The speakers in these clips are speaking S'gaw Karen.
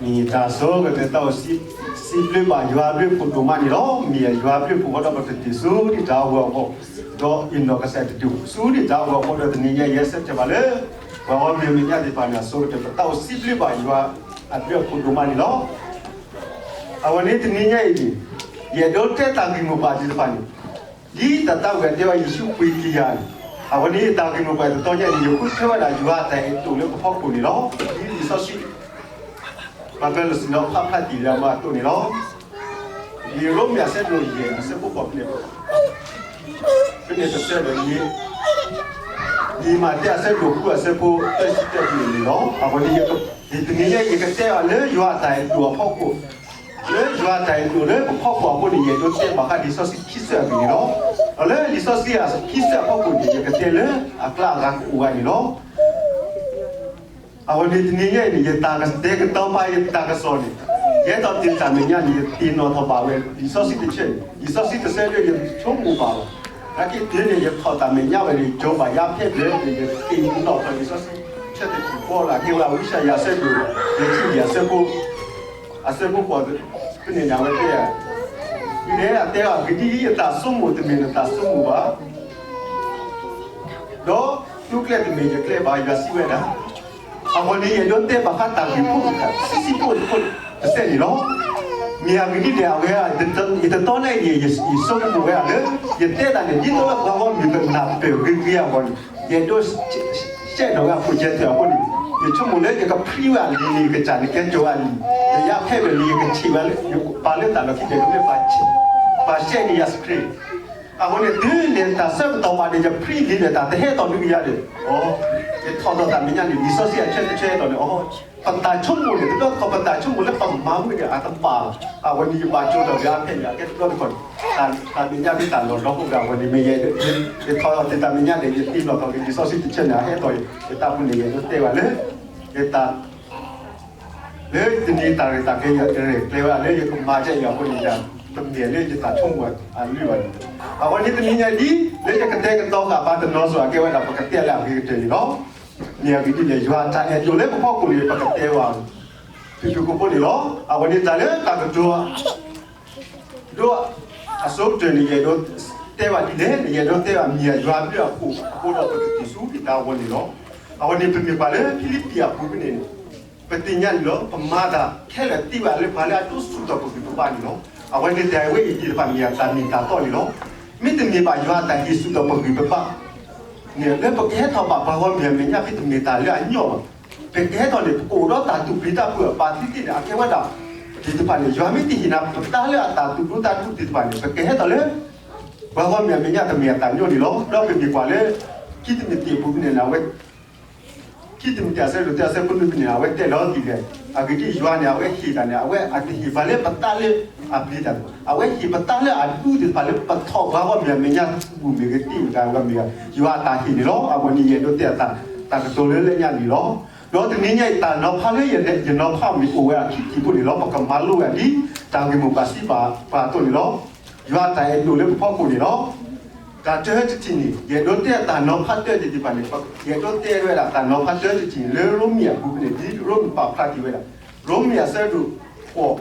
မ့ၢ်တၢ်ဆိကတၢၢ်တၢ်အိၣ်စံးဘျုးဘၣ်ယွၤအဘျုးအဖှိၣ်ဒိၣ်မးန့ၣ်လီၤ. မ့ၢ်ယွၤအဘျုးအဖှိၣ်ဃီဒီး ပတတုၤဆူဒံးတၢ်အဂီၢ်အဂီၢ်, ဒီးအ့ၣ်နီၢ်ကစၢ်တတုၤဆူဒံးတၢ်အဂီၢ်အဂီၢ် ဒီးတနံၤညါအံၤ ယဆၢတဲာ်ဘၣ်လၢ ပှၤဂီၢ်မုၢ်မဲာ်ညါသ့ၣ်တဖၣ်န့ၣ် အဆိကတၢၢ် ပတၢ်အိၣ်စံးဘျုးဘၣ်ယွၤအဘျုးအဖှိၣ်ဒိၣ်မးန့ၣ်လီၤ. အဝဲန့ၣ်တနံၤညါအံၤန့ၣ် ယအဲၣ်ဒိးတဲတၢ်ဂ့ၢ်မိၢ်ပှၢ်သ့ၣ်တဖၣ်န့ၣ် ဒ်တၢ်သးဝံၣ်အတဲဝဲ ယ့ၣ်ၡူးပှ့ၤက့ၤယၤန့ၣ်, အဝဲန့ၣ်တၢ်ဂ့ၢ်မိၢ်ပှၢ်တတီညါအံၤ ယဃုထၢဝဲဒၣ်ယွၤအတၢ်အဲၣ်ဒိၣ်လၢပဖီခိၣ်န့ၣ်လီၤ. ဒ်လံာ်စီဆှံ ပှၤပၢၤလီၢ်စံၣ်ညီၣ်ဖးဖျါတ့ၢ်လၢအမါအသိးန့ၣ်လီၤ. လံာ်ရိမ့ၤအဆၢဒိၣ်ယဲၢ် အဆၢဖိဃိးဖဲန့ၣ် ဖဲန့ၣ်တဆၢဒီး လံာ်မးသဲအဆၢဒိၣ်ဃု အဆၢဖိသၢဆံတၢဖဲန့ၣ်န့ၣ်လီၤ. အဝဲန့ၣ် တနံၤညါအံၤ ယကတဲအီၤလၢယွၤအတၢ်အဲၣ်ဒိၣ်အဖီခိၣ်, လၢယွၤအတၢ်အဲၣ်ဒိၣ်လၢပဖီခိၣ်အဃိန့ၣ် ယအဲၣ်ဒိးတဲဘၣ်ဃးလံာ်စီဆှံခံဆၢအဂ့ၢ်န့ၣ်လီၤ. ဒီးလၢလံာ်စီဆှံအခံဆၢအဖီခိၣ်န့ၣ် ယကတဲလၢအကျါအဂၤကအိၣ်ဝဲန့ၣ်လီၤ. အဝဲန့ၣ်တနံၤညါအံၤန့ၣ် ယတၢ်ကတဲာ်ကတီၤပာ်ယတၢ်ကစီၣ်န့ၣ် ယဲဒီးတ့ၢ်တၢ်မဲာ်ညါန့ၣ် ယသ့ၣ်နီၣ်ထီၣ်ဘၣ်ဝဲ လံာ်စီဆှံတဆၢန့ၣ် လံာ်စီဆှံတဆၢဒီး ယဆိကမိၣ်ဘၣ်လီၤ. နာ်က့တုၤန့ၣ် ယထီၣ်တၢ်မဲာ်ညါဝဲန့ၣ် ကၠီဘၣ်ယါဖဲဘျဲၣ်န့ၣ် ယသ့ၣ်နီၣ်ထီၣ်လံာ်စီဆှံ ဆၢတထံၣ်ဃီလၢအကဲဝဲ ဝံယၡါယၤအဆၢဒိၣ် ယဲၢ်ဆံယဲၢ်အဆၢဖိ အဆၢဖိဃိးဖဲန့ၣ်န့ၣ် အဝဲတဲ ဒ်လဲၣ်အတဲအီၤ ကဒံယတၢ်ဆိကမိၣ်တမ့ၢ်နတၢ်ဆိကမိၣ်ဘၣ် ဒီးသုကျဲတမ့ၢ်ယကျဲဘၣ် ယွၤစံးဝဲဒၣ်. အဂီၢ်န့ၣ် ယအဲၣ်ဒိးတဲဘၣ်ဃးတၢ်ဂ့ၢ်ဖိတခါ ဆံးဆံးဖိတဖိတစဲးန့ၣ်လီၤ. မ့ၢ်အဂ့ၢ်ဒ်လဲၣ် အဝဲ ယတတီန့ၣ်အံၤ ယဆိကမိၣ်ဝဲဒၣ်လၢ ယတဲတၢ်န့ၣ် ဒ်သိးလၢပှၤဂီၢ်မုၢ်ကနၢ်ပၢၢ်ဂ့ၤဂ့ၤအဂီၢ်န့ၣ် ယအဲၣ်ဒိး ရှဲၣ်နီၤဝဲအဖိယဲၢ်ထၢၣ်အဃိန့ၣ် ယဆိကမိၣ်လၢယကဖျံဝဲအလံာ်န့ၣ် ယကစၢ်န့ၣ်ကဲကၠီၤဝဲအလံာ်, ယယါဖဲဝဲလံ ယကဆံးဝဲလၢ ယပာ်လၢတၢ်လီၢ်ခံန့ၣ် ကမ့ၢ် ပှၤရှဲန့ၣ်ယၤစခရ့ၣ် အဃိန့ၣ် တုၤန့ၣ်တၢ်ဆၢကတီၢ်ဘၣ်န့ၣ် ယဖျံလံာ်န့ၣ် တၢ်တဟဲထီၣ်ဒုးကယၤဒီး အိ ယထီၣ်ဒီးတၢ်မဲာ်ညါန့ၣ် လံာ်စီဆှံအဆၢတဆၢဟဲထီၣ်န့ၣ် အိ ပတၢ်ဆိကမိၣ်န့ၣ် တဘျီတခီၣ်ပတၢ်ဆိကမိၣ်လၢပမၤဝဲန့ၣ် အတဘၣ်လီၤ. အဝဲန့ၣ်ယဘၣ်ကၠိဒီးယၤဖဲန့ၣ် အကဲတဘျီတခီၣ်န့ၣ် တၢ်မဲာ်ညါဖဲတၢ်လီၢ်ဒီးအိၣ်ဒီး အဝဲန့ၣ်မ့ၢ်ယဲ ယထီၣ်ဒီးတၢ်မဲာ်ညါန့ၣ် ယသ့ၣ်နီၣ်ထီၣ်က့ၤလံာ်စီဆှံတဆၢန့ၣ် အဟဲထီၣ်ယတၢ်ပူၤန့ၣ် ယအဲၣ်ဒိးတဲဝဲလၢ ယတၢ် လၢတနံၤတၢ်ရဲၣ်တၢ်ကျဲၤ ယရဲၣ်ကျဲၤဝဲဒၣ်လၢယကမၤဒ်အံၤအဃိန့ၣ် တမ့ၢ်လၢယတၢ်ဆိကမိၣ်အလုၢ်ဘၣ်န့ၣ် အဝဲန့ၣ်တနံၤညါဒ် လၢယကတဲာ်ကတီၤဃာ်ပှၤတနီၤစ့ၢ်ကီး အကဲဝဲဒၣ်ပကတဲလၢအဂ့ၤကတၢၢ်န့ၣ်လီၤ. မ့ၢ်အဂ့ၢ်ဒ်လဲၣ် ယွၤအတၢ်အဲၣ်ဒိၣ်လၢပဖီခိၣ်န့ၣ် ပကတဲဝဲ ဖုၣ်ဖုၣ်ကိာ်ကိာ်န့ၣ်လီၤ. အဝဲန့ၣ်တၢ်လၢတၢ်ကတိၤ ဒီးအဆိကတၢၢ်န့ၣ် ယအဲၣ်ဒိးတဲဘၣ်ဒ်လဲၣ်န့ၣ် ယအဲၣ်ဒိးတဲဘၣ်မ့ၢ်ယွၤအဘျုးအဖှိၣ်အဃိဒီး ပကတုၤဆူဒံးတၢ်အဂီၢ်န့ၣ်လီၤ. အဝဲန့ၣ်ပမ့ၢ်ကွၢ်လၢဖံလံးပံးအပူၤဖဲန့ၣ် ပသ့ၣ်ညါန့ၣ်လီၤ. ပမၤတၢ်ခဲလၢာ်သ့ဝဲလၢပှၤလၢအဒိးဆူၣ်ထီၣ်ပဂံၢ်ပဘါန့ၣ်လီၤ. အဝဲန့ၣ်တၢ်ဝဲအံၤသ့ၣ်တဖၣ်မ့ၢ်တၢ်မ့ၢ်တၢ်တီန့ၣ်လီၤ. မ့တမ့ၢ်ဘၣ်ယွၤအတၢ်ဟ့ၣ်ဆူၣ်ထီၣ်ပဂံၢ်ပဘါ န့ၣ် လၢပကဟဲထီၣ်ဘၣ်ပှၤဂီၢ်မုၢ်အမဲာ်ညါဖဲတမ့ၢ်တၢ်လၢအညီဘၣ်. ပကဟဲထီၣ်န့ၣ် ပကအိၣ်ဒီးတၢ်သူၣ်ပျံၤတၢ်ဖုးအပၢ်သ့ၣ်သ့ၣ်န့ၣ် အကဲဝဲဒၣ် သ့ၣ်တဖၣ်န့ၣ် ယွၤမ့ၢ်တဟ့ၣ်နၤပတၢ်လၢအတၢ်သူၣ်ဒူသးဒူသ့ၣ်တဖၣ်န့ၣ် ပကဟဲထီၣ်လၢ ပှၤဂီၢ်မုၢ်အမဲာ်ညါတမ့ၢ်အတၢ်ညီန့ၣ်လီၤ. ဒီးပမ့ၢ်ကွၢ်လၢ ခံတံၤမသ့းအပူၤဖဲန့ၣ် အဝဲ ခံတံၤမသ့းအဆၢဒိၣ်တၢအဆၢဖိနွံဖဲန့ၣ် အဝဲတဲလီၤတံၢ်လံ, အဂ့ၢ်ဒ်အံၤ ယွၤန့ၣ် အဝဲဟ့ၣ်တၢ်န့ၣ် အဝဲအတဟ့ၣ်ပှၤလၢပသးလၢအပျံၤတၢ်, အဝဲဟ့ၣ်ပသးလၢအဒူသ့ၣ်တဖၣ်လၢပထီၣ်ပှၤဂီၢ်မုၢ်အမဲာ်ညါ ဘူၣ်မ့ၢ်ဂ့ၤတ့ၢ်မ့ၢ်ဂ့ၤ အဝဲမ့ၢ် ယွၤအတၢ်ဟ့ၣ်န့ၣ်လီၤ. အဝဲန့ၣ်ယအဲၣ်ဒိးတဲအသး တၢ်ကတိၤလၢလၢညါန့ၣ်လီၤ. ဒီးတနံၤညါအံၤ တၢ်နီၤဖးလၢယနီၤဖးမ့ၢ်အိၣ်ဝဲဒၣ်ခံထံၣ်ဖိန့ၣ်လီၤ. ပကမၤလိဝဲဒၣ်ဒ် တၢ်ဂ့ၢ်မိၢ်ပှၢ်စံးဘၣ်ပှၤအသိးန့ၣ်လီၤ. ယွၤအတၢ်အဲၣ်ဒိၣ်လၢပဖီခိၣ်န့ၣ်လီၤ. တၢ်တၢတထံၣ်န့ၣ် ယအဲၣ်ဒိးတဲတၢ်နီၤဖးတၢတထံၣ်တဖၣ်န့ၣ် ယအဲၣ်ဒိးတဲဝဲဒၣ်တၢ်နီၤဖးတၢတထံၣ်န့ၣ် လၢရိမ့ၤအပူၤဖဲန့ၣ် ဒ်ရိမ့ၤပာ်ဖျါတ့ၢ်ဝဲဒၣ် ရိမ့ၤအဆၢဒိၣ်ဃိး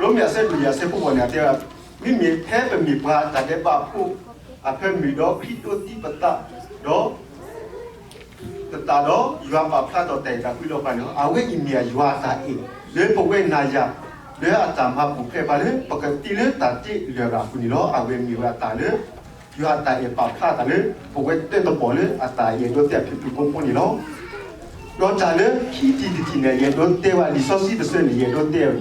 ရိမ့ၤအဆၢဒိၣ်ယဲၢ်အဆၢဖိဃိးန့ၣ် အတဲဝဲဒၣ် မ့မ့ၢ်ဖဲပမ့ၢ်ပှၤတၢ်ဒဲးဘးဖိ အဖၢမုၢ်ဒီး ခရံာ်ဒိးသံပသး ဒီး ပသးဒီး ယွၤပာ်ဖျါထီၣ်တၢ်အဲၣ်တၢ်ကွံလၢပှၤန့ၣ်လီၤ. အဝဲအံၤမ့ၢ်ယွၤအတၢ်အဲၣ် လၢပဝဲနၤယၤ လၢအတၢ်မၤပူၤဖျဲးပှၤလၢ ပကသံလၢတၢ်တ့လၢာ်အဂၤအပူၤန့ၣ်လီၤ. အဝဲမ့ၢ်ဝဲအတၢ်လၢ ယွၤအတၢ်အဲၣ်ပာ်ဖျါအသးလၢ ပဝဲတၢတပီၢ်လၢအတၢ်အဲၣ်ဒိးတဲဖုၣ်ဖုၣ်ဖိဖိန့ၣ်လီၤ. ဒီးတၢ်လၢခံထံၣ်တထံၣ်န့ၣ် ယအဲၣ်ဒိးတဲဝဲလံာ်စီဆှံတဆၢန့ၣ် ယအဲၣ်ဒိးတဲဝဲ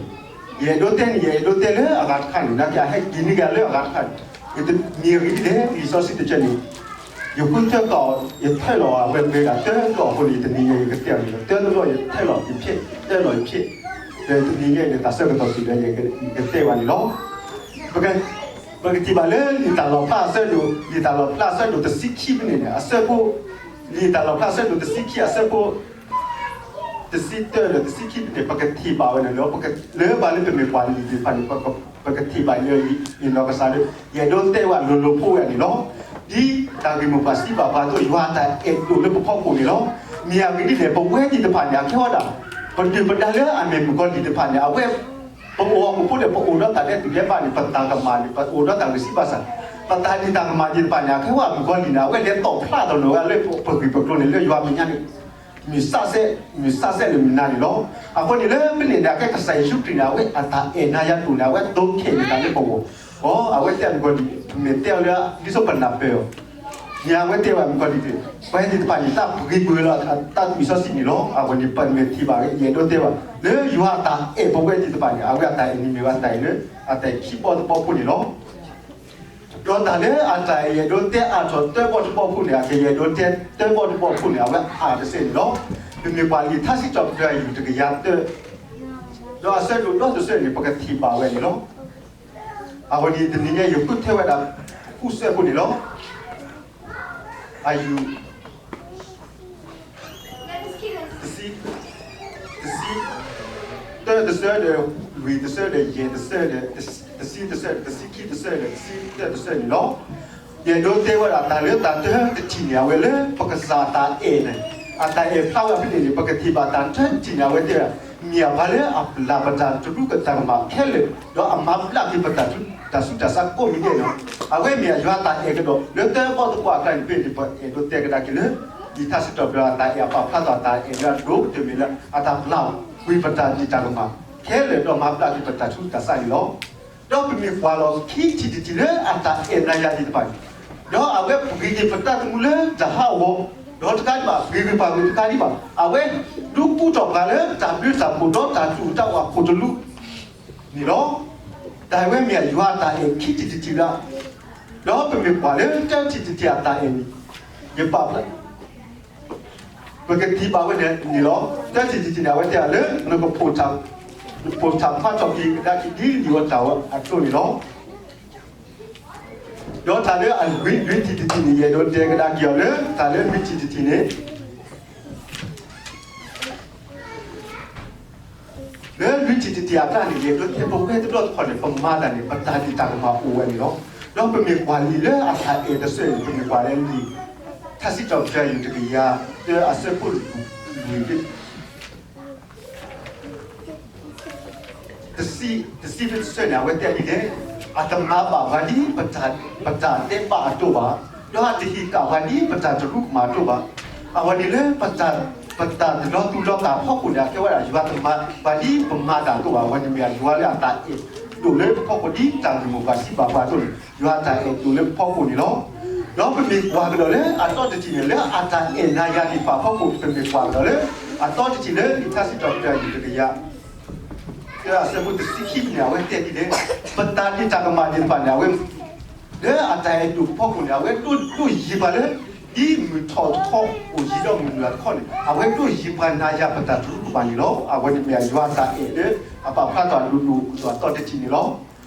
ယအဲၣ်ဒိးတဲန့ၣ် ယအဲၣ်ဒိးတဲလၢအဂၤတခါန့ၣ် နာ်က့အဟဲက့ၤန့ၢ်က့ၤလၢအဂၤတခါန့ၣ် မ့ၢ်အဂ့ၢ်ဒ်လဲၣ် လံာ်စီဆှံတဆၢန့ၣ် ယဃုထၢကီး ယထၢလီၤအဝဲမ့ၢ်ဒၣ်တၢတဘျီအဃိန့ၣ် တနံၤညါယကတဲအီၤန့ၣ် တၢတဘျီယထၢလီၤယဖျဲး တၢလီၤယဖျဲး ဒီးတနံၤညါအံၤန့ၣ် တၢ်ဆၢကတီၢ်တုၤလၢယကတဲဘၣ်န့ၣ်လီၤ. ပကထံၣ်ဘၣ်လၢလံာ်တၢ်လီၣ်ဖျါအဆၢဒိၣ် လံာ်တၢ်လီၣ်ဖျါအဆၢဒိၣ်တဆံခံဖဲန့ၣ်န့ၣ် အဆၢဖိ လံာ်တၢ်လီၣ်ဖျါအဆၢဒိၣ်တဆံခံအဆၢဖိ တဆံတၢဒီးတဆံခံဖဲန့ၣ် ပကထံၣ်ဘၣ်ဝဲန့ၣ်လီၤ. လၢပှၤလၢပမ့ၢ်ပှၤလံၤသ့ၣ်တဖၣ်န့ၣ် ပကထံၣ်ဘၣ်လၢယနီၢ်ကစၢ်လၢ ယအဲၣ်ဒိးတဲဝဲလိၤလိၤဖိဝဲန့ၣ်လီၤ. ဒ်တၢ်ဂ့ၢ်မိၢ်ပှၢ်စံးဘၣ်ပှၤအသိး ယွၤအတၢ်အဲၣ်ဒိၣ်လၢပဖီခိၣ်န့ၣ်လီၤ. မ့ၢ်အဂ့ၢ်ဒ်လဲၣ် ပဝဲသ့ၣ်တဖၣ်န့ၣ် အကဲဝဲဒၣ် ပဒုၣ်ပဒါလၢအမ့ၢ်မုၣ်ကီၤလံၢ်တဖၣ်န့ၣ် အဝဲ ပအိၣ်အကပိာ်န့ၣ် ပအိၣ်ဒီးတၢ်ဒဲးတူၢ်ဒဲးဘးန့ၣ် ပတၢ်ကမၣ်န့ၣ် ပအိၣ်ဒီးတၢ်ဂံၢ်စၢ်ဘါစၢ်, ပတၢ်ဒဲးတၢ်ကမၣ်သ့ၣ်တဖၣ်န့ၣ် အကဲဝဲမုၣ်ကီၤလံၢ်န့ၣ် အဝဲလဲၤတီၣ်ဖျါထီၣ်န့ၣ်ဝဲလၢပဂ့ၢ်ပကျိၤန့ၣ် လၢယွၤမဲာ်ညါန့ၣ် မုၢ်ဆးဆဲး မုၢ်ဆးဆဲးလၢမုၢ်နၤန့ၣ်လီၤ. အဃိန့ၣ်လၢပန့ၣ်န့ၣ် အကဲကစၢ်ယ့ၣ်ၡူးခရံာ်န့ၣ် အဝဲအတၢ်အဲၣ်နၤယၤဒိၣ်န့ၣ် အဝဲဒိးခဲန့ၢ်တၢ်လၢပဂီၢ်, အဝဲတဲမုၣ်ကီၤလံၢ် မ့ၢ်တဲအီၤလၢ ဒ်သိးပနၢ်ပၢၢ်အီၤ န့ၣ် အဝဲတဲဝဲမုၣ်ကီၤလံၢ်သ့ၣ် ပှၤသ့ၣ်တဖၣ်န့ၣ် တၢ်ပှ့ၤကွံာ်လီၤတၢ်သွံၣ်စီဆှံန့ၣ်လီၤ. အဝဲန့ၣ် ပမ့ၢ်ထံၣ်ဘၣ်ဝဲ ယအဲၣ်ဒိးတဲဘၣ် လၢယွၤအတၢ်အဲၣ်ပဝဲသ့ၣ်တဖၣ်န့ၣ် အဝဲအတၢ်အဲၣ်န့ၣ်မ့ၢ်ဝဲတၢ်အဲၣ်လၢ အတၢ်အဲၣ်ခံဘီတဘီဖိန့ၣ်လီၤ. ဒီးတၢ်လၢအတၢ်အဲၣ် ယအဲၣ်ဒိးတဲအါထီၣ်တၢ်ဘီတဘီဖိန့ၣ် အကယအဲၣ်ဒိးတဲတၢ်ဘီတဘီဖိန့ၣ် အဝဲအါတစဲးန့ၣ်လီၤ. ပမ့ၢ်ကွၢ်လံာ်ထါစံးထီၣ်ပတြၢၤ ယူၢ်တကယၤသၢ ဒီးအဆၢဒိၣ်ဒီတဆၢန့ၣ် ပကထံၣ်ဘၣ်ဝဲန့ၣ်လီၤ. အဝဲန့ၣ်တနံၤညါ ယဃုထၢဝဲဒၣ် ဃုဆၢဖိန့ၣ်လီၤ. အယူၢ် တဆံ တဆံ တၢတဆၢဒီး လွံၢ်တဆၢဒီး ယဲၢ်တဆၢဒီး တဆံတဆၢဒီး တဆံခံတဆၢဒီး တဆံတၢတဆၢန့ၣ်လီၤ. ယအဲၣ်ဒိးတဲဝဲဒၣ်တၢ်လၢတၢ်တထံၣ်န့ၣ် အဝဲလၢပကစၢ်အတၢ်အဲၣ်န့ၣ် အတၢ်အဲၣ်ဖျါဝဲဖဲန့ၣ်န့ၣ် ပကထံၣ်ဘၣ်တၢ်တထံၣ်န့ၣ် အဝဲတဲဝဲ မ့ၢ်အပှၤလၢအပျၢ်ပတၢ်တရူးကတၢၢ်ကမၣ်ခဲလၢာ် ဒီးအမၤဘျါက့ၤပတၢ်ဆူးတၢ်ဆါကိးမံၤဒဲးန့ၣ်လီၤ. အဝဲမ့ၢ်ယွၤအတၢ်အဲၣ်ကဒီး လၢတၢ်ဘီတဘီအကျါန့ၣ် ဖဲန့ၣ် ပအဲၣ်ဒိးတဲကဒါက့ၤလၢ လံာ်ထါစံးထီၣ်ပတြၢၤအတၢ်အဲၣ်အပာ်ဖျါထီၣ်အတၢ်အဲၣ်လၢအဒိၣ်ကတၢၢ်မ့ၢ်လၢ အတၢ်ပျၢ်ကွံာ်ပတၢ်ဒဲးတၢ်ကမၣ်ခဲလၢာ် ဒီးမၤဘျါက့ၤပတၢ်ဆူးတၢ်ဆါန့ၣ်လီၤ. ဒီးပမ့ၢ်ကွၢ်လီၤခံထံၣ်တထံၣ်လၢအတၢ်အဲၣ်နၤယၤသ့ၣ်တဖၣ်န့ၣ် ဒီးအဝဲပှ့ၤက့ၤပတၢ်သမူလၢတၢ်ဟးဂီၤ ဒီးတကးဒံးဘၣ် ပှ့ၤက့ၤပှၤဂ့ၤတကးဒံးဘၣ် အဝဲဒုးကူထီၣ်ပှၤလၢတၢ်ဘျုးတၢ်ဖှိၣ်ဒီးတၢ်တူၢ်တၢ်ဝးခိၣ်တလူ န့ၣ်လီၤ. တၢ်ဝဲမ့ၢ်ယွၤအတၢ်အဲၣ်ခံထံၣ်တထံၣ်လၢ ဒီးပမ့ၢ်ကွၢ်လၢတၢထံၣ်တထံၣ်အတၢ်အဲၣ်န့ၣ် ယပာ်ဖျါ ပကထံၣ်ဘၣ်ဝဲန့ၣ်န့ၣ်လီၤ. တၢထံၣ်တထံၣ်န့ၣ် အဝဲတဲအီၤလၢ နက နကဖိၣ်ထၣ်ဖးထီၣ်က့ၤကဒါက့ၤဒ်လံာ်အတၢ်အသိးန့ၣ်လီၤ. ဒီးတၢ်လၢအလွံၢ်ထံၣ်တထံၣ်န့ၣ် ယအဲၣ်ဒိးတဲကဒါက့ၤအီၤလၢ တၢ်လၢလွံၢ်ထံၣ်တထံၣ်န့ၣ် လၢလွံၢ်ထံၣ်တထံၣ်အကျါန့ၣ် ယအဲၣ်ဒိးတဲပဝဲတဘျီတခီၣ်န့ၣ် ပမၤတၢ်န့ၣ် ပတၢ်ဒဲးတၢ်ကမၣ်အိၣ်ဝဲန့ၣ်လီၤ. ဒီးပမ့ၢ်ကွၢ်လံာ်လၢအတၢ်အဲၣ်တဆၢန့ၣ် ပမ့ၢ်ကွၢ်လၢလံာ် ထါစံးထီၣ်ပတြၢၤ ယူၢ်တကယၤသၢ အဆၢဖိလွံၢ် တဆံ တဆံတဆၢန့ၣ် အဝဲတဲဒ်လဲၣ်, အတမၤဘၣ်ပှၤဒ် ပတၢ်ဒဲးဘးအသိးဘၣ်, ဒီးအတဟ့ၣ်ကၣ်ပှၤဒ် ပတၢ်တရူးကမၣ်အသိးဘၣ်. အဝဲန့ၣ်လၢ ပတၢ်တလီၤတူာ်လီၤကာ်အဖီခိၣ်န့ၣ် အကဲဝဲဒၣ် ယွၤတမၤပှၤဒ်ပမၤတၢ်အသိးဘၣ်. အဝဲန့ၣ်မ့ၢ်ယွၤလၢအတၢ်အဲၣ်ဒိၣ်လၢပဖီခိၣ် ဒ်တၢ်ဂ့ၢ်မိၢ်ပှၢ်စံးဘၣ်ပှၤအသိးန့ၣ် ယွၤအတၢ်အဲၣ်ဒိၣ်လၢပဖီခိၣ်န့ၣ်လီၤ. ဒီးပမ့ၢ်ကွၢ်ကဒီးလၢအသီတထံၣ်န့ၣ် လၢအတၢ်အဲၣ်နၤယၤသ့ၣ်တဖၣ်အဖီခိၣ် ပမ့ၢ်ကွၢ်ကဒီးလၢ အသီတထံၣ်လၢ လံာ်ထါစံးထီၣ်ပတြၢၤ ယူၢ်တကယၤ သၢ အဆၢဖိတဆံခံန့ၣ် အဝဲတဲဒ်လဲၣ်, ပတၢ်ဒဲးတၢ်ကမၣ်သ့ၣ်တဖၣ်န့ၣ် အဝဲ လၢအတၢ်အဲၣ်ဒိၣ်ဖီခိၣ်န့ၣ် အဝဲဒိးဒိးယံၤပှၤလၢ ဒ်မုၢ်ထီၣ်တခီ အိၣ်ယံၤဒီးမုၢ်နုာ်တခီန့ၣ် အဝဲဒိးယံၤပှၤနၤယၤပတၢ်တရူးကမၣ်န့ၣ်လီၤ. အဝဲန့ၣ်မ့ၢ်ယွၤအတၢ်အဲၣ်လၢ အပာ်ဖျါထီၣ်အဒိၣ်ဒိၣ်အသီတထံၣ်န့ၣ်လီၤ.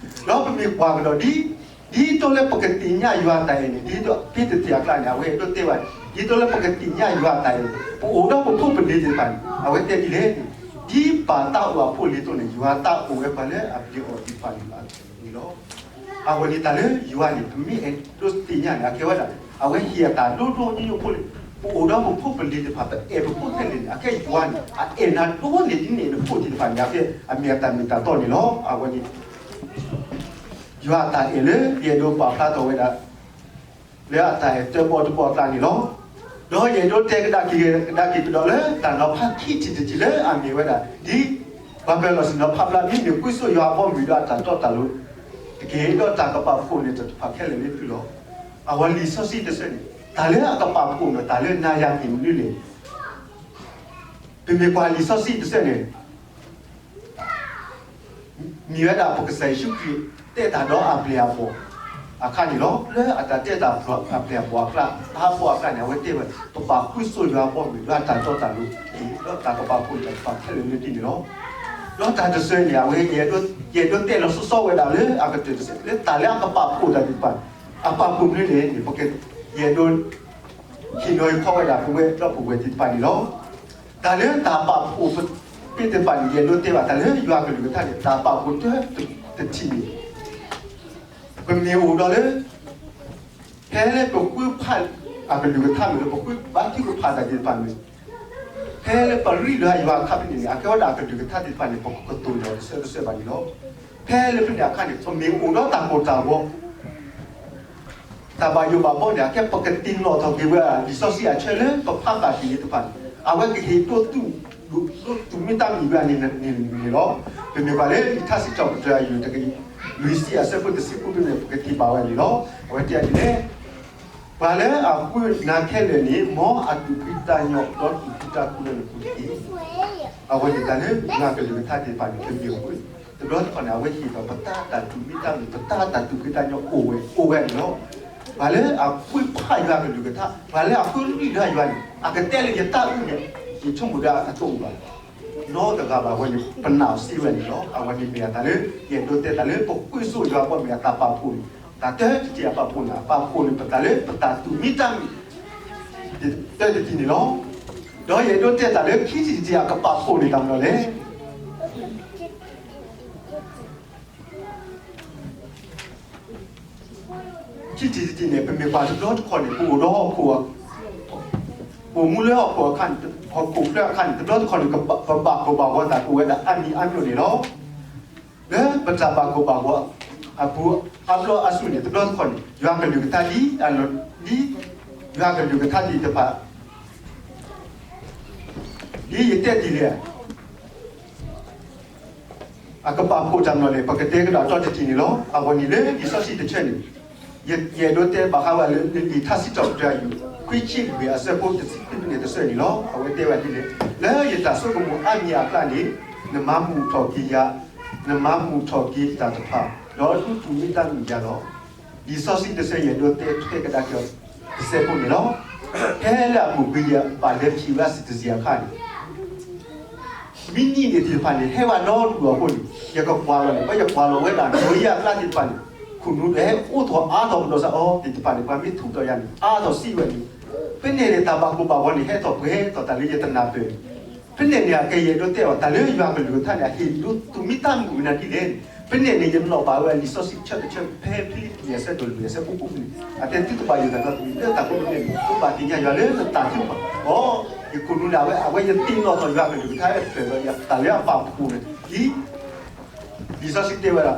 ဒီးပမ့ၢ်ကွၢ်ကဒီးဒ် ဒ်သိးလၢပကသ့ၣ်ညါယွၤအတၢ်အဲၣ်န့ၣ် ဒ်သိးဖဲတထံၣ်အကျါန့ၣ် အဝဲအဲၣ်ဒိးတဲဝဲ ဒ်သိးလၢပကသ့ၣ်ညါယွၤအတၢ်အဲၣ်န့ၣ် ပအိၣ်ဒီးပဖိပလံၤသ့ၣ်တဖၣ်န့ၣ် အဝဲတဲဒ်လဲၣ်န့ၣ်, ဒ်ပၢ်တၢ်အိၣ်အဖိအလံၤအသိးန့ၣ် ယွၤတၢ်အိၣ်ဝဲပှၤလၢအပျံၤအီၤသ့ၣ်တဖၣ်န့ၣ်လီၤ. အဝဲန့ၣ်တၢ်လၢယွၤန့ၣ် ပမ့ၢ်အဲၣ်ဒိးသ့ၣ်ညါန့ၣ် အကဲဝဲဒၣ် အဝဲဟ့ၣ်အတၢ်ဒိဒိညိညိဖိလံ, ပအိၣ်ဒီးပဖိပလံၤသ့ၣ်တဖၣ် ပအဲၣ်ပဖိခဲလၢာ်န့ၣ် အကဲယွၤန့ၣ် အအဲၣ်နၤဒိၣ်န့ၢ်ဒ်န့ၣ်နဖိသ့ၣ်တဖၣ်န့ၣ် အကဲအမ့ၢ်အတၢ်မ့ၢ်တၢ်တီန့ၣ်လီၤ. အဝဲန့ၣ် ယွၤအတၢ်အဲၣ်လၢ ယအဲၣ်ဒိးပာ်ဖျါထီၣ်ဝဲဒၣ် လၢအတၢ်အဲၣ်တၢ်ဘီတဘီအကျါန့ၣ်လီၤ. ဒီးယအဲၣ်ဒိးတဲကဒါက့ၤ ကဒါက့ၤကဒီးလၢ တၢ်နီၤဖးခံထံၣ်တထံၣ်လၢအမ့ၢ်ဝဲဒၣ် ဒ်ပှၤပၢၤလီၢ်စံးနီၤဖးဖျါ မ့မ့ၢ်ကွံစိယွၤအဘီအမုၢ်ဒီးအတၢ်တီတၢ်လိၤတက့ၢ်, ဒီးတၢ်ကပာ်ဖှိၣ်န့ၣ်တဖၣ်ခဲလၢာ်လၢသုလီၤ. အဝဲလံာ်စီဆှံတဆၢန့ၣ် တၢ်လၢအကပာ်ဖှိၣ်န့ၣ် တၢ်လၢနၤယၤမ့ၢ်မနုၤလဲၣ်. ပမ့ၢ်ကွၢ်လံာ်စီဆှံတဆၢန့ၣ် မ့ၢ်ဝဲဒၣ်ပကစၢ်ယ့ၣ်ၡူးခရံာ် တဲတၢ်ဒီးအပျဲၢ်အဘီၣ်အခါန့ၣ်လီၤ. လၢအတၢ်တဲတၢ်အပျဲၢ်အဘီၣ်အကျါ အဟးဖီအကျါန့ၣ် အဝဲတဲဝဲ ပဘၣ်ကွံစိယွၤအဘီအမုၢ် ဒီးအတၢ်တီတၢ်လိၤ ဒီးတၢ်ကပာ်ဖှိၣ်တၢ်တဖၣ်ခဲလၢာ်လၢသုန့ၣ်လီၤ. ဒီးတၢ်တဆၢန့ၣ် အဝဲ ယအဲၣ်ဒိးတဲလီၤစီစီဝဲဒၣ်လၢအကတၢၢ်တဆၢ လၢတၢ်လၢအကပာ်ဖှိၣ်တၢ်သ့ၣ်တဖၣ် အပာ်ဖှိၣ်မနုၤလဲၣ်န့ၣ် ပက ယအဲၣ်ဒိး ဟ့ၣ်နီၤဟ့ၣ်ခီဝဲဒၣ်ပဝဲဒီပုၢ်ဝဲၢ်သ့ၣ်တဖၣ်န့ၣ်လီၤ. တၢ်လၢတၢ်ပာ်ဖှိၣ်သ့ၣ်တဖၣ်န့ၣ် ယအဲၣ်ဒိးတဲဘၣ်တၢ်လၢယွၤကလုၢ်ကထါန့ၣ် တၢ်ပာ်ဖှိၣ်တၢတထံၣ်န့ၣ် ပမ့ၢ်အိၣ်ဒီးလၢ ဖဲလၢပဃုဖးအကလုၢ်ကထါမ့ၢ်ဂ့ၤ ပဃုဘါထုကဖၣ်တၢ်သ့ၣ်တဖၣ်မ့ၢ်ဂ့ၤ ဖဲလၢပရ့လိာ်ယွၤအခါဖဲန့ၣ်န့ၣ် အကဲဝဲဒၣ်အကလုၢ်ကထါသ့ၣ်တဖၣ်န့ၣ် ပကကတိၤလီၤတဆၢတဆၢဘၣ်န့ၣ်လီၤ. ဖဲလၢဖဲန့ၣ်အခါန့ၣ် ပမ့ၢ်အိၣ်ဒီးတၢ်ကိၢ်တၢ်ဂီၤ တၢ်ဘၣ်ယိၣ်ဘၣ်ဘီန့ၣ် အကဲပကသ့ၣ်နီၣ်ထီၣ်က့ၤဝဲဒၣ် လံာ်စီဆှံအဆၢလၢပဖးဘၣ်က့ၤသ့ၣ်တဖၣ်န့ၣ် အဝဲကဟ့ၣ်ဒိၣ်တုာ် ဒိၣ်တုာ်မ့ၢ်တၢ်မံၤဝဲန့ၣ်န့ၣ်လီၤ. ပမ့ၢ်ကွၢ်လၢလံာ်ထါစံးထီၣ်ပတြၢၤအယုၢ်တကယၤ လွံၢ်ဆံအဆၢဖိတဆံဃုန့ၣ် ပကထံၣ်ဘၣ်ဝဲန့ၣ်လီၤ. အဝဲတဲဒ်လဲၣ်, ပှၤလၢအဃုနၤခဲလၢာ်န့ၣ် မ်အသူၣ်ဖှံသးညီ ဒီးသူၣ်ခုသးခုလၢနပူၤတက့ၢ်. အဝဲန့ၣ်တၢ်လၢယွၤကလုၢ်ကထါသ့ၣ်တဖၣ်န့ၣ် ပမ့ၢ်အိၣ် တဘျီတခီၣ်န့ၣ် အဝဲဟ့ၣ်ထီၣ်ပတၢ်တၢ်သူၣ်မံသးမုာ် ပတၢ်တၢ်သူၣ်ဖှံသးညီအိၣ်ဝဲ အိၣ်ဝဲန့ၣ်လီၤ. ပှၤလၢအဃုဖးယွၤကလုၢ်ကထါ ပှၤလၢအဃုရ့လိာ်ယွၤန့ၣ် အကတဲလၢယတၢ်အုၣ်န့ၣ် ယဆိကမိၣ်ဒီးအတအိၣ်ဘၣ် နီတဂၤဘၣ်ဝဲန့ၣ် ပနာ်အီၤစ့ဝဲန့ၣ်လီၤ. အဝဲန့ၣ်မ့ၢ်အသးလၢ ယအဲၣ်ဒိးတဲတၢ်လၢပဃုဆိယွၤဘီမ့ၢ်အတၢ်ပာ်ဖှိၣ်န့ၣ် တၢ်တၢတထံၣ်အပာ်ဖှိၣ်န့ၣ် အပာ်ဖှိၣ်န့ၣ် ပတၢ်လၢပတၢ်သူၣ်မံသးမုာ် တၢတထံၣ်န့ၣ်လီၤ. ဒီးယအဲၣ်ဒိးတဲတၢ်လၢခံထံၣ်တထံၣ်အကပာ်ဖှိၣ်န့ၣ်တၢ်မနုၤလဲၣ်. ခံထံၣ်တထံၣ်န့ၣ် ပမ့ၢ်ကွၢ်တဘျီတခီၣ်န့ၣ် ပအိၣ်ဒီးဟီၣ်ခိၣ် ပအိၣ်မူလၢဟီၣ်ခိၣ်အခါန့ၣ် ဟီၣ်ခိၣ်ချၢအခါန့ၣ် တဘျီတခီၣ်န့ၣ် ပဘၣ်ကိၢ်ဘၣ်ဂီၤတၢ်ကိးဝဲဒၣ်အါမံၤအါမျိၣ်န့ၣ်လီၤ. လၢပတၢ်ဘၣ်ကိၢ်ဘၣ်ဂီၤအပူၤအါဘျီအါဆူၣ်န့ၣ် တဘျီတခီၣ်န့ၣ် ယွၤကလုၢ်ကထါဒ်အလီၢ်ဒ် ယွၤကလုၢ်ကထါသ့ၣ်တဖၣ် ဒ်ယတဲတ့ၢ်လံ အကပာ်ဖှိၣ်တၢ်မနုၤလဲၣ် ပကတဲကဒီးအတီတထံၣ်န့ၣ်လီၤ. အဂီၢ်န့ၣ်လၢလံာ်စီဆှံတဆၢန့ၣ် ယအဲၣ်ဒိးတဲဘၣ်ဃးဝဲလၢလံာ်ထါစံးထီၣ်ပတြၢၤအယုၢ် ခွံဆံလွံၢ်အဆၢဖိတဆံခွံန့ၣ်တဆၢန့ၣ်လီၤ. အဝဲတဲဝဲဒ်လဲၣ်, လၢယတၢ်ဆိကမိၣ်အါမံၤအကျါန့ၣ် နမၤမုာ်ထီၣ်က့ၤယၤ, နမၤမုာ်ထီၣ်က့ၤတၢ်တဖၣ်, ဒီးဒုးသူၣ်မံသးမုာ်ယၤလီၤ. လံာ်စီဆှံတဆၢယအဲၣ်ဒိးတဲထွဲကဒါက့ၤအီၤတစဲးဖိန့ၣ်လီၤ. ဖဲလၢအပူၤကွံာ်ယဘၣ်လဲၤထံၣ်ဝဲ citizen အခါန့ၣ် မ့ၢ်နံၣ်န့ၣ်သ့ၣ်တဖၣ်န့ၣ် ဟဲဝဲဒီဒူၣ်အဃိန့ၣ် ယကကွၢ်လီၤန့ၣ် ပှၤယကွၢ်လီၤဝဲဒၣ် နီၣ်ဂံၢ်အကျါသ့ၣ်တဖၣ်န့ၣ် ခိၣ်နူာ်ဒီးဟဲအိၣ်ထီၣ်အါထီၣ်ကဒီးစ့ၢ်အီၤသ့ၣ်တဖၣ်န့ၣ် ပှၤမ့ၢ်ထူးတီၤယၤန့ၣ် အါထီၣ်စ့ၢ်ဝဲန့ၣ် ဖဲန့ၣ်န့ၣ် တၢ်ဘၣ်ကိၢ်ဘၣ်ဂီၤန့ၣ် ဟဲထီၣ်ပှဲၤထီၣ်တၢ်လၢယတနၢ်ပၢၢ်န့ၣ် ဖဲန့ၣ်န့ၣ် အကဲယအဲၣ်ဒိးတဲအီၤ တၢ်လၢယွၤကလုၢ်ကထါန့ၣ် အဟ့ၣ်ဒိးသူၣ်မံသးမုာ်ကနၤဒ်လဲၣ်န့ၣ် ဖဲန့ၣ်န့ၣ် ယနီၣ်ဘၣ်ဝဲလံာ်စီဆှံတဆၢ ဖဲဖံလံးပံၤအဆၢဒိၣ်လွံၢ်အဆၢဖိဃိးန့ၣ် အတဲသုတဘၣ်ယိၣ်တၢ်နီတမံၤလၢတၢ်ဖိတၢ်လံၤန့ၣ် သုဘၣ်သ့ၣ်ညါယွၤလၢနတၢ်ထုကဖၣ်အီၤ ယခိၣ်နူာ်ဒၣ်ဝဲ အဝဲယသ့ၣ်နီၣ်ထီၣ်ယွၤကလုၢ်ကထါ တၢ်လၢအပာ်ဖှိၣ်န့ၣ် ဒ်လံာ်စီဆှံတဲဝဲဒၣ်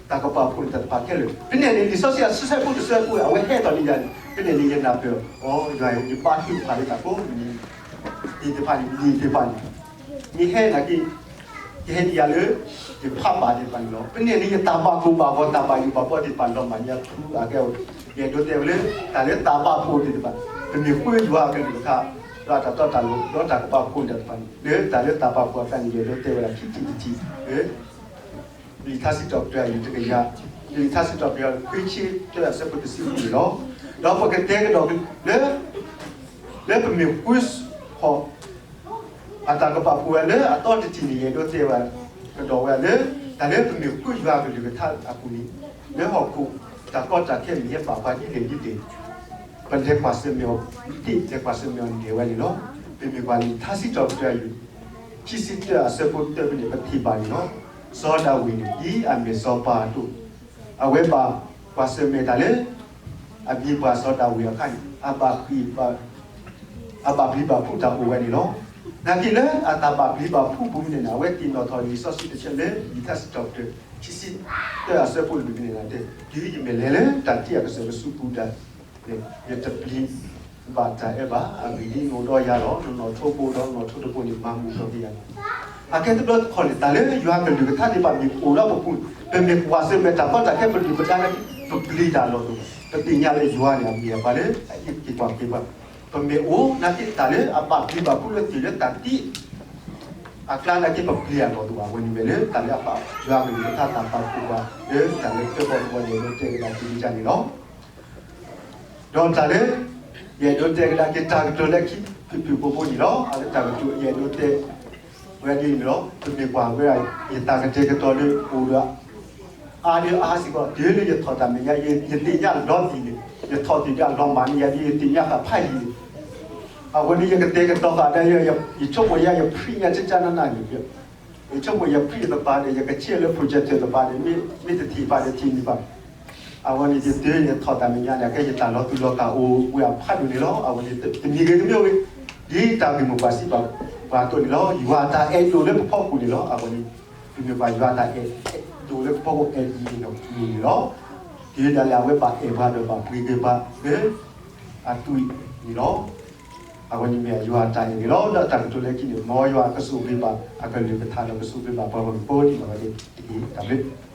တၢ်ကပာ်ဖှိၣ်န့ၣ်တၢ်တဖၣ်ခဲလၢာ် ဖဲန့ၣ်န့ၣ် လံာ်စီဆှံအဆၢဖိတဆၢဖိ အဝဲဟဲထီၣ်န့ၢ်ယၤန့ၣ် ဖဲန့ၣ်န့ၣ် ယနၢ်ပၢၢ်အီၤ ယွၤ ယဘါထုကဖၣ်လၢတၢ်ကိးမံၤ သ့ၣ်တဖၣ်န့ၣ် မံၤသ့ၣ်တဖၣ်န့ၣ် မ့ၢ်ဟဲနာ်က့ ယဟဲန့ၢ်ယၤလၢ ယဖးဘၣ်သ့ၣ်တဖၣ်န့ၣ်လီၤ. ဖဲန့ၣ်န့ၣ် ယတၢ်ဘၣ်ကိၢ်ဘၣ်ဂီၤ တၢ်ဘၣ်ယိၣ်ဘၣ်ဘီသ့ၣ်တဖၣ်လီၤမၢ် ယၤထူအကဲ ယအဲၣ်ဒိးတဲဝဲလၢ တၢ်လၢတၢ်ဘၣ်ဖှိၣ်သ့ၣ်တဖၣ် ပမ့ၢ်ဃုယွၤအကလုၢ်ကထါ ဒီးတၢ်တီတၢ်လိၤ ဒီးတၢ်ကပာ်ဖှိၣ်တၢ်တဖၣ်န့ၣ် လၢတၢ်လၢတၢ်ဘၣ်ဖှိၣ်အကျါန့ၣ် ယအဲၣ်ဒိးတဲဝဲဒၣ်ခံထံၣ်တထံၣ် လံာ်ထါစံးထီၣ်ပတြၢၤအယုၢ်တကယၤ လံာ်ထါစံးထီၣ်ပတြၢၤခွံဆံတၢအဆၢဖိတဆံဃုန့ၣ်လီၤ. ဒီးပကတဲကဒီးလၢ လၢပမ့ၢ်ဃုဃီ အတၢ်ကပာ်ဖှိၣ်ဝဲလၢအတီတထံၣ်န့ၣ် ယအဲၣ်ဒိးတဲဝဲ ကဒီးဝဲလၢ တၢ်လၢပမ့ၢ်ဃုယွၤကလုၢ်ကထါအပူၤန့ၣ် လၢဟီၣ်ခိၣ်တၢ်ကီတၢ်ခဲမ့ၢ်ဟဲဘၣ်ပှၤဒ်လဲၣ်ဒ်လဲၣ် ပလဲၤကွၢ်ဆၢၣ်မဲာ်အီၤ ဒ်လဲၤကွၢ်ဆၢၣ်မဲာ်အီၤန့ၣ်ဝဲန့ၣ်လီၤ. ပမ့ၢ်ကွၢ်လံာ်ထါစံးထီၣ်ပတြၢၤအယုၢ် ခံဆံတၢအဆၢဖိတၢဖဲန့ၣ် ပထံၣ်ဘၣ်န့ၣ်လီၤ. စီၤဒၤဝံးန့ၣ် ဒ်အမ့ၢ်စီၤပၤအသိး အဝဲဘၣ်ကွၢ်ဆၢၣ်မဲာ်တၢ်လၢ အမ့ၢ်ပှၤစီၤဒၤဝံးအခါန့ၣ် အဘၣ်ဃ့ၢ် အဘၣ်ပျံၤဘၣ်ဖုးတၢ်အိၣ်ဝဲန့ၣ်လီၤ. နာ်က့လၢအတၢ်ဘၣ်ပျံၤဘၣ်ဖုးပူၤန့ၣ် အဝဲသ့ၣ်နီၣ်ထီၣ်လံာ်စီဆှံတဆၢလၢ လံာ်ထါစံးထီၣ်ပတြၢၤ ခံဆံတၢအဆၢဖိလွံၢ်န့ၣ် တဲ တုၤယမ့ၢ်လဲၤလၢတၢ်ထံၣ်အကစၢၢ်ကဆူးပူၤဒၣ် ယတပျံၤဘၣ်တၢ်အၢဘၣ်. အဂ့ၢ်ဒ်အံၤ နအိၣ်ဒီးယၤလီၤ. နနီၣ်ထိးဘိဒီးနနီၣ်ထိးတဘိန့ၣ် မၤမုာ်ထီၣ်က့ၤယၤလီၤ. အကဲတဘျီတခီၣ်န့ၣ် တၢ်လၢယွၤကလုၢ်ကထါသ့ၣ်တဖၣ်မ့ၢ်အိၣ်ဒီးပပူၤန့ၣ် ပမ့ၢ်ကွၢ်ဆၢၣ်မဲာ်တၢ်ကီတၢ်ခဲ ပဒုၣ်ပဒါနာ်က့ ပပျံၤတၢ်အလီၢ်တအိၣ်ဘၣ်. ပသ့ၣ်ညါလၢယွၤန့ၣ် အမ့ၢ်ပှၤလၢအအံးက့ၤကွၢ်က့ၤပှၤ ပမ့ၢ်အိၣ်နာ်က့တၢ်လၢအဘၣ်ပျံၤဘၣ်ဖုးလၢသ့ၣ်လၢတၢ်သံ အကျါနာ်က့ ပပျံၤအလီၢ်တအိၣ်ဘၣ်. အဝဲန့ၣ်မ့ၢ်လၢတၢ်လၢအဘၣ် ယွၤကလုၢ်ကထါတၢ်ပာ်ဖှိၣ်ပှၤ လၢတၢ်လၢတၢၣ်ပီၣ်တဘီန့ၣ် လၢတဲကဒါက့ၤန့ၣ်လီၤ. ဒီးတၢ်လၢ ယအဲၣ်ဒိးတဲကဒါက့ၤတၢ်ကတိၤလၢခံဖုၣ်ဖုၣ်ဖိဖိန့ၣ်လီၤ. အလၢတၢ်ကတိၤယအဲၣ်ဒိးတဲ ဝဲဒ်န့ၣ်လီၤ. ပမ့ၢ်ကွၢ်ဝဲဒၣ် ယတၢ်ကတဲာ်ကတီၤလၢအိၣ်ဒီး အါဒံအါစ့ၢ်ကီး တုၤလၢယထီၣ်တၢ်မဲာ်ညါ ယသ့ၣ်ညါလီၤတံၢ်န့ၣ် ယထီၣ်တံၢ်ဒီးအလီၤမၢ်န့ၢ်ယၤဒ်ယသ့ၣ်ညါဃာ်ဖးယံာ်န့ၣ် အဝဲန့ၣ်ယကတဲာ်ကတီၤဃာ်ဒီး ယဆိကမိၣ်ယၤ ယ print ညါကကနနၤန့ၣ် ယဆိကမိၣ်ယ print တပၤဒီး ယကဆဲးလၢ projector တပၤဒီး မ့ၢ်တထံၣ်ဘၣ်ဒီးထံၣ်န့ၢ်ဘၣ် အဝဲန့ၣ်ယတုၤယထီၣ်တၢ်မဲာ်ညါန့ၣ် အကဲယတၢ်လီၤတူာ်လီၤကာ်အိၣ်ဝဲအဖးဒိၣ်န့ၣ်လီၤ. အဝဲန့ၣ်တမံၤဂ့ၤတမံၤဂ့ၤ ဒ်တၢ်ဂ့ၢ်မိၢ်ပှၢ်စံးဘၣ် ပှၤအသိးန့ၣ်လီၤ. ယွၤအတၢ်အဲၣ်ဒိၣ်လၢပဖီခိၣ်န့ၣ်လီၤ. အဝဲန့ၣ် မ့မ့ၢ်ပှၤယွၤအတၢ်အဲၣ်ဒိၣ်လၢပဖီခိၣ် အဲၣ်ဒိၣ်န့ၣ်လီၤ. ဒ်ဒၣ်လဲာ်အဝဲဘၣ်အဲၣ်ပှၤဒီးဘၣ်ပှ့ၤက့ၤပှၤလၢအသွံၣ်န့ၣ်လီၤ. အဝဲန့ၣ်မ့ၢ်ယွၤအတၢ်အဲၣ်န့ၣ်လီၤ. ဒီးတၢ်ကတိၤလၢခံန့ၣ် မ်ယွၤကဆိၣ်ဂ့ၤဘၣ်အကလုၢ်ကထါဒီးကဆိၣ်ဂ့ၤဘၣ်ပှၤဂီၢ်မုၢ်ဖိဒ်န့ၣ်ဝဲန့ၣ်တက့ၢ်. တၢ်ဘျုး